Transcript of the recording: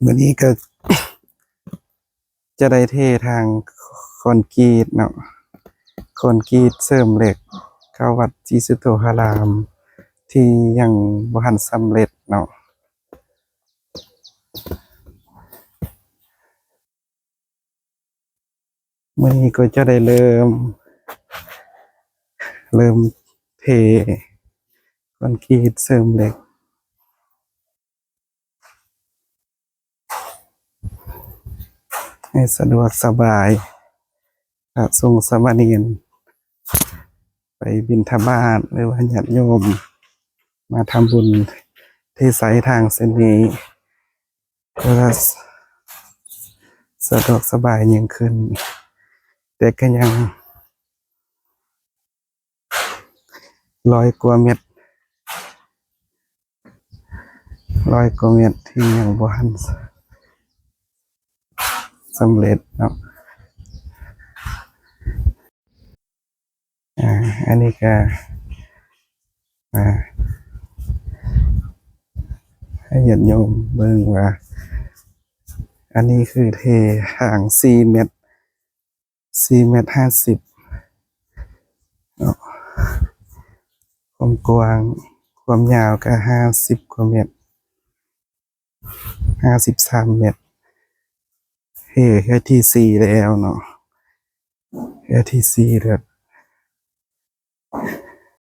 ມື້ນີ້ກໍຈະໄດ້ເທທາງຄອນກຣີດເນາະ, ຄອນກຣີດເສີມເຫຼັກເຂົ້າວັດສີສຸດໂທຫາລາມ ທີ່ຍັງບໍ່ທັນສຳເລັດເນາະ. ມື້ນີ້ກໍຈະໄດ້ເລີ່ມ ເລີ່ມເທຄອນກຣີດເສີມເຫຼັກ ໃຫ້ສະດວກສະບາຍ ພະສົງສາມະເນນໄປບິນທະບາດ ຫຼືວ່າຍາດໂຍມມາທຳບຸນເທໃສ່ທາງເສັ້ນນີ້ ກໍສະດວກສະບາຍຍິ່ງຂຶ້ນ, ແຕ່ກໍຍັງ ຮ້ອຍກວ່າແມັດ ຮ້ອຍກວ່າແມັດທີ່ຍັງບໍ່ທັນສຳເລັດເນາະ. ອາ ອັນນີ້ກະ ອາ ໃຫ້ຍາດໂຍມເບິ່ງວ່າ ອັນນີ້ຄືເທທາງສີ່ແມັດ ສີ່ແມັດຫ້າສິບເນາະ, ຄວາມກວ້າງ ຄວາມຍາວກະຫ້າສິບກວ່າແມັດ ຫ້າສິບສາມແມັດ. ເທເທື່ອທີສີ່ແລ້ວເນາະ, ເທື່ອທີສີ່ແລ້ວ.